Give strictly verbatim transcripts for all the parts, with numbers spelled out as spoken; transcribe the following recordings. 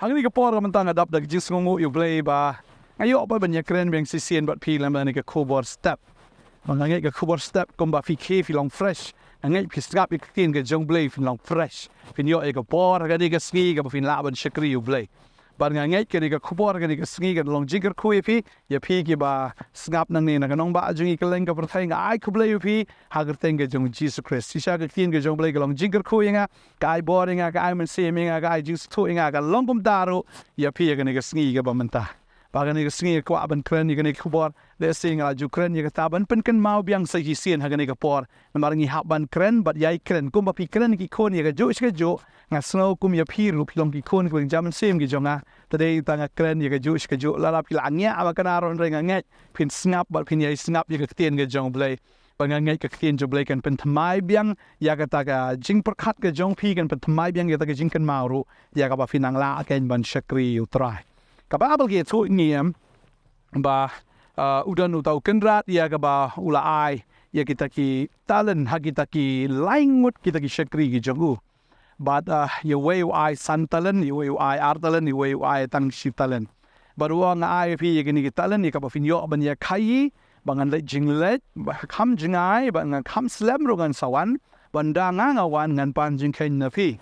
Hangne ka por mynta nga dap da ka jingsngewnguh ïa U Blei ba nga ïoh pat ban ïakren biang shisien bad phi lem bad kane ka khubor step. Ba nga ngeit ka khubor step kumba phi khie phi long fresh. Nga ngeit phi sngap ïa ka ktien ka jong U Blei phin long fresh. Phin ïoh ïa ka por ha kane ka sngi kaba phin lah ban shakri ïa U Blei. Bad nga ngeit kane ka khubor kane ka sngi kan long jingkyrkhu ïa phi, ïa phi kiba sngap nangne na ka nongbah jong ngi kylleng ka pyrthei. Nga ai khublei ïa phi ha ka kyrteng ka jong U Jisu Khrist. Shisha ka ktien ka jong U Blei ka long jingkyrkhu ïa nga, ka ai bor ïa nga, ka ai mynsiem ïa nga, ka ai jingsngewthuh ïa nga, ka long kumta ruh ïa phi ha kane ka sngi kaba mynta. Ba kane ka sngi nga kwah ban kren ïa kane ka khubor, lehse nga la ju kren ïa kata ban pynkynmaw biang sa shisien ha kane ka por. Namar ngi hap ban kren bad ïai kren kumba phi kren ki khun ïa kajuh shi kajuh. Nga sngew kum ïa phi ruh phi long ki khun kiba jam mynsiem ki jong nga. Te dei tang nga kren ïa kajuh shi kajuh, lada phi la ngiah ba kane ruh hynrei nga ngeit phin sngap bad phin ïai sngap ïa ka ktien ka jong U Blei. Ba nga ngeit ka ktien jong U Blei kan pynthymmai biang ïa kata ka jingpyrkhat ka jong phi, kan pynthymmai biang ïa kata ka jingkynmaw ruh ïa kaba phi nang lah kein ban shakri ïa U Trai. Ka Baibl ka ïathuh ïa ngi em ba, ah, u don uta u kynrad ïa kaba u la ai ïa kita ki talent ha kita ki lai ngut kita ki shakri ki jong u. Bad, ah, ïa uwei u ai san talent, ïa uwei u ai ar talent, ïa uwei u ai tang shi talent. Bad u ong, nga ai ïa phi ïa kine ki talent ïa kaba phin ïoh ban ïa khaïi, ba ngan leit jingleit, ba kham jngai, ba ngan kham slem ruh ngan sa wan, ba ynda nga nga wan ngan pan jingkheiñ na phi.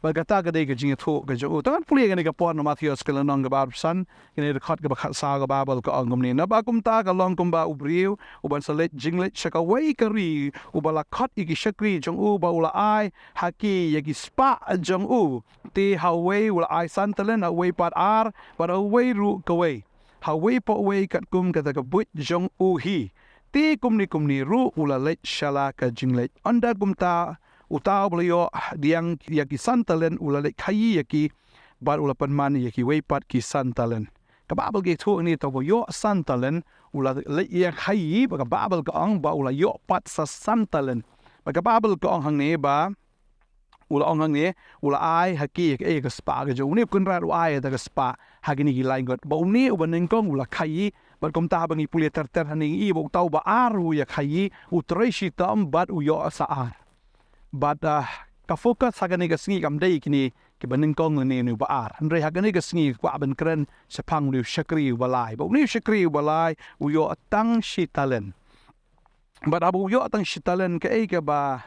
Bad kata ka dei ka jingïathuh ka jong u. Te ngan pule ïa kane ka por na Mathaios ka lynnong kaba arphew san, kane ka dkhot kaba khatsaw ka Baibl ka ong kumne. Naba kumta ka long kumba u briew uban sa leit jingleit sha kawei ka ri, uba la khot ïa ki shakri jong u ba u la ai ha ki ïa ki spah jong u. Te ha uwei u la ai san talent, ha uwei pat ar, bad ha uwei ruh kawei, ha uwei pa uwei katkum kata ka buit jong u hi. Te kumne kumne ruh u la leit sha la ka jingleit. Ynda kumta uta uba la ïoh diang ïa ki san talent u la leit khaïi ïa ki, bad u la pynman ïa kiwei pat ki san talent. Ka Baibl ka ïathuh hangne uta uba ïoh san talent u la leit ïa khaïi, bad ka Baibl ka ong ba u la ïoh pat sa san talent. Bad ka Baibl ka ong hangne ba u la ong hangne, u la ai ha ki ïa ka, ïa ka spah ka jong u. Une u kynrad u ai ïa ka spah ha kine ki lai ngut. Bad une uba nyngkong u la khaïi, bad kumta haba ngi pule ter ter hangne ngi i ba uta uba ar u ïa khaïi, u trei shitom bad u ïoh sa ar. Bad, ah, ka focus ha kane ka sngi kam dei kine kiba nyngkong lane une uba ar. Hynrei ha kane ka sngi kwah ban kren shaphang une u shakri uba lai. Bad une u shakri uba lai u ïoh tang shi talent. Bad haba u ïoh tang shi talent kaei kaba,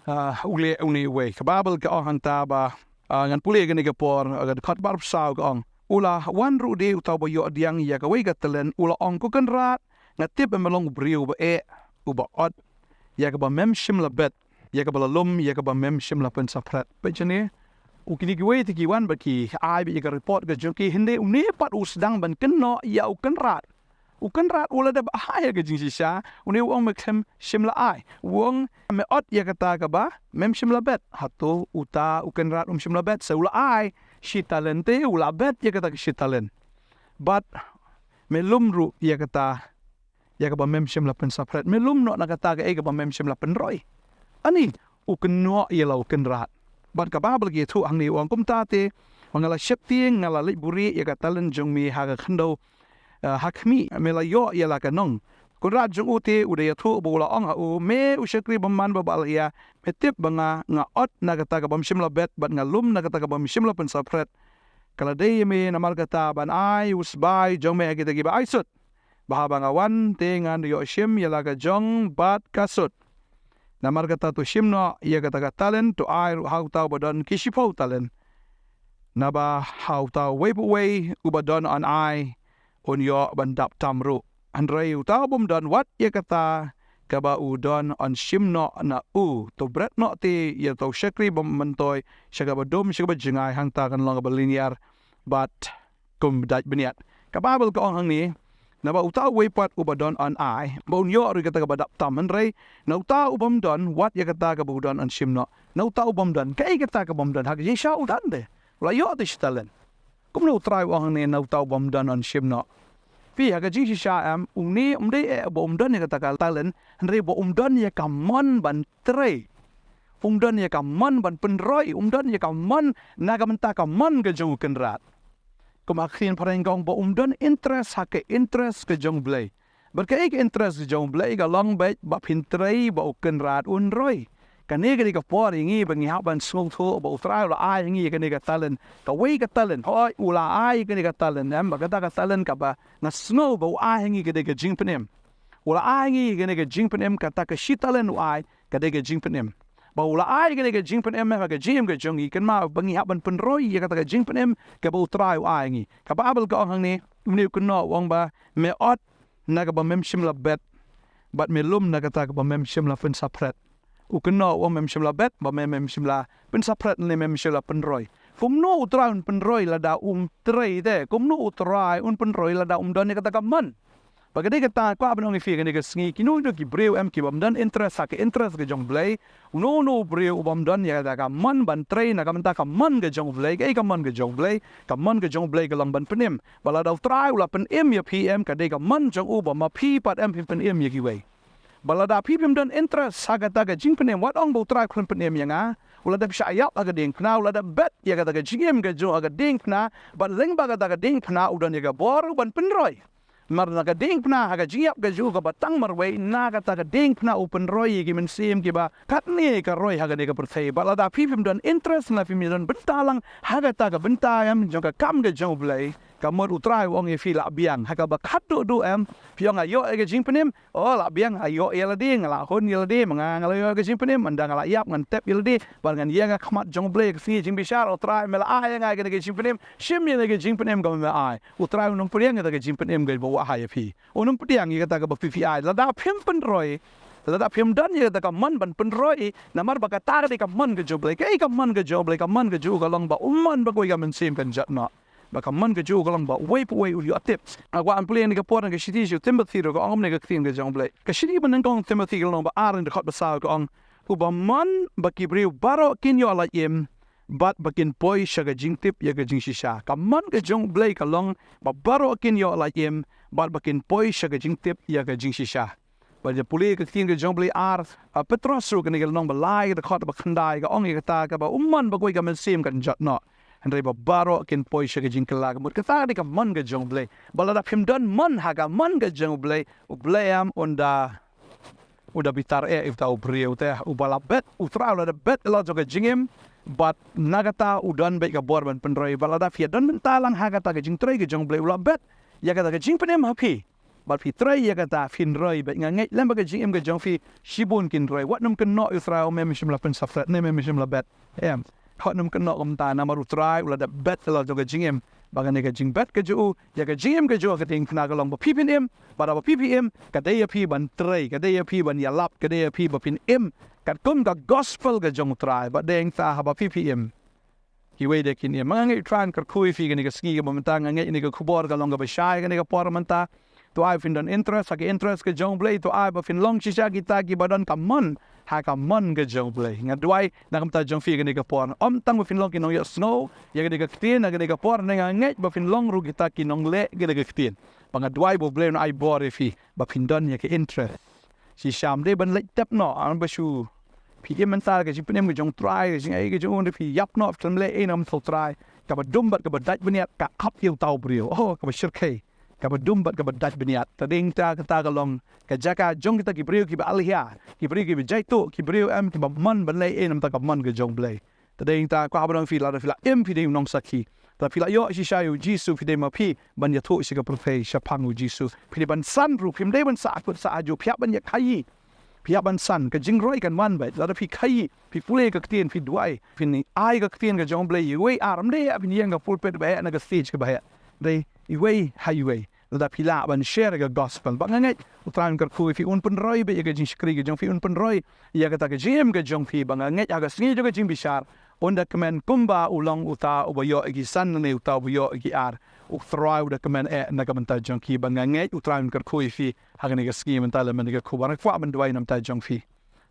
ah, u leh une uwei. Ka Baibl ka ong hangta ba, ah, ngan pule kane ka por, ah, ka dkhot ba arphew saw ka ong. U la wan ruh de uta uba ïoh diang ïa kawei ka talent, u la ong, ko kynrad, nga tip ba me long u briew uba eh, uba ot ïa kaba mem shym la bet, ïa kaba la lum, ïa kaba mem shym la pynsaphriang. Peit shane, u kine kiwei te ki wan bad ki ai bad ïa ka report ka jong ki, hynrei une pat u sdang ban kynnoh ïa u kynrad. U kynrad u la dep ai ïa ka jingshisha, une u ong me khlem shym la ai. U ong me ot ïa kata kaba mem shym la bet. Hato uta u kynrad um shym la bet, sa u la ai shi talent te u la bet ïa kata ka shi talent. Bad me lum ruh ïa kata, ïa kaba mem shym la pynsaphriang. Me lum noh na kata kaei kaba mem shym la pynroi. Ani u kynnoh ïa la u kynrad. Bad ka Baibl ka ïathuh hangne u ong kumta te, ba nga la sheptieng, nga la leit buhrieh ïa ka talent jong me ha ka khyndew, eh, ha khmih, me la ïoh ïa la ka nong. Kynrad jong u te u da ïathuh bad u la ong ha u, me u shakri bymman bad ba la ïa, me tip ba nga, nga ot na kata ka bym shym la bet, bad nga lum na kata ka bym shym la pynsaphriang. Ka la dei ïa me namar kata ban ai u sbai jong me ha kita kiba aisut. Ba haba nga wan te ngan ïoh shim ïa la ka jong bad ka sut. Namar kata to shim noh ïa kata ka talent, to ai ruh ha uta uba don ki shiphew talent. Naba ha uta uwei pa uwei uba don yn ai, un ïoh ban dap tam ruh. Hynrei uta u bym don wat ïa kata kaba u don yn shim noh na u. To bret noh te ïa uta u shakri bym myntoi sha kaba dum, sha kaba jngai, hangta kan long kaba linear bad kum dait bniat. Ka Baibl ka ong hangne, naba uta uwei pat uba don yn ai, ba un ïoh ruh ïa kata kaba dap tam, hynrei na uta u bym don wat ïa kata kaba u don yn shim noh. Na uta u bym don, kaei kata ka bym don? Ha ka jingshisha u don de, u la ïoh te shi talent. Kumno u Trai u ong hangne na uta u bym don yn shim noh? Phi, ha ka jingshisha em, une um dei eh ba um don ïa kata ka talent, hynrei ba um don ïa ka mon ban trei. Um don ïa ka mon ban pynroi, um don ïa ka mon na ka bynta ka mon ka jong u kynrad. Kum ha ka ktien phareng ka ong ba um don interest ha ka interest ka jong U Blei. Bad kaei ka interest ka jong U Blei? Ka long beit ba phin trei ba u kynrad un roi. Kane ka dei ka por ïa ngi ba ngi hap ban sngewthuh ba U Trai u la ai ha ngi ïa kane ka talent. Kawei ka talent, hooid, u la ai ïa kane ka talent, em, ba kata ka talent kaba nga sngew ba u ai ha ngi ka dei ka jingpynim. U la ai ha ngi ïa kane ka jingpynim, kata ka shi talent u ai ka dei ka jingpynim. Ba u la ai ïa kane ka jingpynim ha ka jingim ka jong ngi, kynmaw ba ngi hap ban pynroi ïa kata ka jingpynim kaba U Trai u ai ha ngi. Ka Baibl ka ong hangne, une u kynnoh u ong ba, me ot na kaba mem shym la bet, bad me lum na kata kaba mem shym la pynsaphriang. U kynnoh u ong mem shym la bet, ba me mem shym la pynsaphriang ne mem shym la pynroi. Kumno U Trai un pynroi lada um trei te? Kumno U Trai un pynroi lada um don ïa kata ka mon? Ba ka dei kata, kwah ban ong ïa phi kane ka sngi, kino kino ki briew em ki bym don interest ha ka interest ka jong U Blei. Uno uno u briew u bym don ïa kata ka mon ban trei na ka bynta ka mon ka jong U Blei, kaei ka mon ka jong U Blei, ka mon ka jong U Blei ka long ban pynim. Ba lada U Trai u la pynim ïa phi em, ka dei ka mon jong u ba ma phi pat em phin pynim ïa kiwei. Ba lada phi phim don interest ha kata ka jingpynim, wat ong ba U Trai u khlem pynim ïa nga. U la dep shah ïap ha ka diengphna, u la dep bet ïa kata ka jingim ka jong u ha ka diengphna, bad lyngba kata ka diengphna u don ïa ka bor ban pynroi. Namar na ka diengphna ha ka jingïap ka jong u kaba tang marwei, na kata ka diengphna u pynroi ïa ki mynsiem kiba katne ka roi ha kane ka pyrthei. Bad lada phi phim don interest, lada phim don bynta lang ha kata ka bynta em jong ka kam ka jong U Blei, ka mut U Trai u ong ïa phi lah biang. Ha kaba khatduh duh em, phi ong nga ïoh ïa ka jingpynim, oh lah biang, nga ïoh ïa lade, nga lah hun ïa lade, ma nga nga la ïoh ïa ka jingpynim, ynda nga lah ïap ngan tep ïa lade, bad ngan ïeng ha khmat jong U Blei ha ka sngi jingbishar. Oh Trai, me la ai ïa nga ïa kane ka jingpynim, shim ïa kane ka jingpynim kaba me ai. U Trai un ym pdiang ïa kata ka jingpynim kaba u ai ha phi. Un ym pdiang ïa kata kaba phi phi ai. Lada phim pynroi, lada phim don ïa kata ka mon ban pynroi, namar ba kata ka dei ka mon ka jong U Blei. Kaei ka mon ka jong U Blei? Ka mon ka jong u ka long ba um mon ba kawei ka mynsiem kan jot noh. Ba ka mon ka jong u ka long ba uwei pa uwei un ïoh tip. Nga kwah ban pule ha kane ka por na ka shithi sha u Timothi ruh ka ong kumne ka ktien ka jong U Blei. Ka shithi ba nyngkong Timothi ka lynnong ba ar, dkhot ba saw ka ong, uba mon ba ki briew baroh kin ïoh lait im, bad ba kin poi sha ka jingtip ïa ka jingshisha. Ka mon ka jong U Blei ka long ba baroh kin ïoh lait im, bad ba kin poi sha ka jingtip ïa ka jingshisha. Ba ïa pule ka ktien ka jong U Blei ar, ah, Petros ruh kane ka lynnong ba lai, ka dkhot ba khyndai, ka ong ïa kata kaba um mon ba kawei ka mynsiem kan jot noh. Hynrei ba baroh kin poi sha ka jingkylla. Ka mut kata ka dei ka mon ka jong U Blei. Ba lada phim don mon ha ka mon ka jong U Blei, U Blei em un da, un da bitar eh ïa uta u briew te. Uba la bet, U Trai u la da bet ïa la jong ka jingim, bad na kata u don beit ka bor ban pynroi. Ba lada phi ïa don bynta lang ha kata ka jingtrei ka jong U Blei, u la bet ïa kata ka jingpynim ha phi. Bad phi trei ïa kata, phin roi beit. Nga ngeit lem ba ka jingim ka jong phi shibun kin roi. Wat nym kynnoh ïa U Trai, oh me, me shym la pynsaphriang ne me, me shym la bet. Em. Wat nym kynnoh kumta, namar U Trai u la da bet ïa la jong ka jingim. Ba kane ka jingbet ka jong u ïa ka jingim ka jong u ha ka diengphna ka long ba phi phin im. Bad haba phi phi im, ka dei ïa phi ban trei, ka dei ïa phi ban ïalap, ka dei ïa phi ba phin im katkum ka gospel ka jong U Trai. Bad dei hangta haba phi phi im, kiwei de kin im. Ma nga ngeit U Trai un kyrkhu ïa phi kane ka sngi kaba mynta. Nga ngeit kane ka khubor ka long kaba shai kane ka por mynta. To ai ba phin don interest ha ka interest ka jong U Blei. To ai ba phin long shisha kita kiba don ka mon ha ka mon ka jong U Blei. Nga duwai na ka bynta jong phi kane ka por, ym tang ba phin long ki nongïohsngew ïa kane ka ktien ha kane ka por, hynrei nga ngeit ba phin long ruh kita ki nongleh kane ka ktien. Ba nga duwai ba U Blei un ai bor ïa phi ba phin don ïa ka interest. Shisha, ym dei ban leit tep noh, ah, ba shu phi im mynta ka jingpynim ka jong U Trai, ka jingai ka jong u, hynrei phi ïap noh, phim leh ei na ka bynta U Trai. Kaba dum bad kaba dait bniat ka ap ïa uta u briew. Oh, kaba shyrkhei. Kaba dum bad kaba dait bniat. Te dei hangta kata ka long ka jaka jong kita ki briew kiba alhia, ki briew kiba jaituh, ki briew em kiba mon ban leh ei na ka bynta ka mon ka jong U Blei. Te dei hangta kwah ban ong ïa phi, lada phi la im phi dei u nongsakhi. Lada phi la ïoh shisha ïa U Jisu phi dei ma phi ban ïathuh sha ka pyrthei shaphang U Jisu. Phi dei ban san ruh, phim dei ban sah kut sah ajo, phi hap ban ïa khaïi. Phi hap ban san, ka jingroi kan wan beit lada phi khaïi, phi pule ka ktien, phi duwai, phin ai ka ktien ka jong U Blei ïa iwei ar, ym dei ïa phin ïeng ha ka pulpit ba heh, na ka stage kaba heh. Dei iwei ha iwei. Lada phi lah ban share ka gospel. Ba nga ngeit U Trai un kyrkhu ïa phi, un pynroi beit ïa ka jingshakri ka jong phi, un pynroi ïa kata ka jingim ka jong phi. Ba nga ngeit ha ka sngi jong ka jingbishar un da kmen kumba u long uta uba ïoh ïa ki san lane uta uba ïoh ïa ki ar. U Trai u da kmen eh na ka bynta jong ki. Ba nga ngeit U Trai un kyrkhu ïa phi ha kane ka sngi mynta lem ha kane ka khubor. Nga kwah ban duwai na ka bynta jong phi.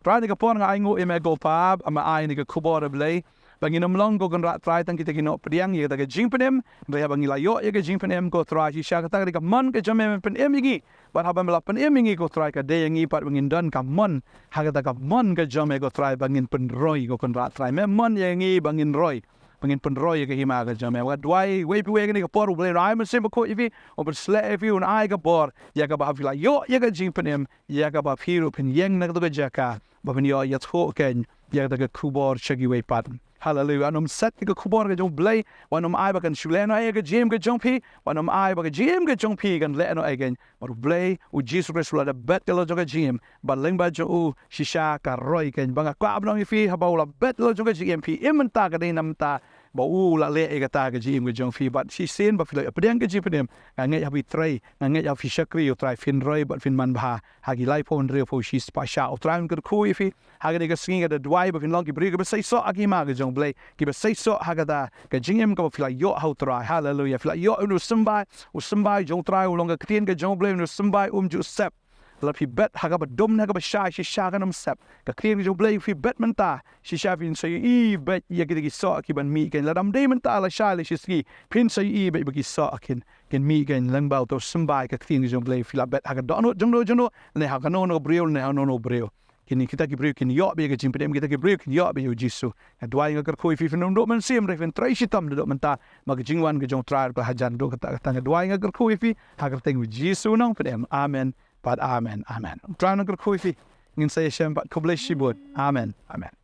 Trai, ha kane ka por nga ainguh ïa me ko Pa, ba me ai ïa kane ka khubor, ah Blei, ba ngin ym long, ko Kynrad Trai, tang kita ki nongpdiang ïa kata ka jingpynim. Hynrei haba ngi la ïoh ïa ka jingpynim, ko Trai, shisha kata ka dei ka mon ka jong me ban pynim ïa ngi. Bad haba me la pynim ïa ngi, ko Trai, ka dei ïa ngi pat ba ngin don ka mon ha kata ka mon ka jong me, ko Trai, ba ngin pynroi, ko Kynrad Trai. Me mon ïa ngi ba ngin roi, ba ngin pynroi ïa ka hima ka jong me. Nga duwai, iwei pa iwei ha kane ka por, U Blei un ai Mynsiem Bakhuid ïa phi, un pynsleh ïa phi, un ai ka bor ïa kaba haba phi la ïoh ïa ka jingpynim, ïa kaba phi ruh phin ïeng na kato ka jaka ba phin ïoh ïathuh kein ïa kata ka khubor sha kiwei pat. Haleluya. Wat nym set ïa ka khubor ka jong U Blei, wat nym ai ba kan shu leh noh ïa ka jingim ka jong phi, wat nym ai ba ka jingim ka jong phi kan leh noh ïa ka. Bad U Blei, U Jisu Khrist u la da bet ïa la jong ka jingim, bad lyngba jong u shisha ka roi ka. Ba nga kwah ban ong ïa phi, haba u la bet ïa la jong ka jingim, phi im mynta ka dei namar ba u la leh ïa kata ka jingim ka jong phi. Bad shisien ba phi la pdiang ka jingpynim, nga ngeit ha phi trei, nga ngeit ha phi shakri ïa U Trai, phin roi bad phin manbha ha ki laiphew hynriewphew shispah sha. U Trai un kyrkhu ïa phi ha kane ka sngi. Nga da duwai ba phin long ki briew kiba seisoh ha ka hima ka jong U Blei, kiba seisoh ha kata ka jingim kaba phi la ïoh ha U Trai. Haleluya. Phi la ïoh ïa une u symbai, u symbai jong U Trai u long ka ktien ka jong U Blei, une u symbai um ju sep. Lada phi bet ha kaba dum ne ha kaba shai, shisha kan ym sep. Ka ktien ka jong U Blei, phi bet mynta, shisha phin sa ïohi beit ïa kita ki soh kiban mih kein. Lada ym dei mynta, la shai la shisngi, phin sa ïohi beit ba ki soh kin, kin mih kein lyngba uto u symbai. Ka ktien ka jong U Blei, phi la bet ha ka dohnud jong no jong no, ne ha kano kano ka briew, ne ha kano kano ka briew, kin, kita ki briew kin ïoh beit ïa ka jingpynim, kita ki briew kin ïoh beit ïa U Jisu. Nga duwai, nga kyrkhu ïa phi, phin ym duh mynsiem, hynrei phin trei shitom naduh mynta, ba ka jingwan ka jong U Trai ka la hajan. Naduh kata, kata nga duwai, nga kyrkhu ïa phi ha ka kyrteng U Jisu, u nongpynim. Amen bad amen. Amen. U Trai un kyrkhu ïa phi. Ngin sa ïashem pat. Khublei shibun. Amen. Amen.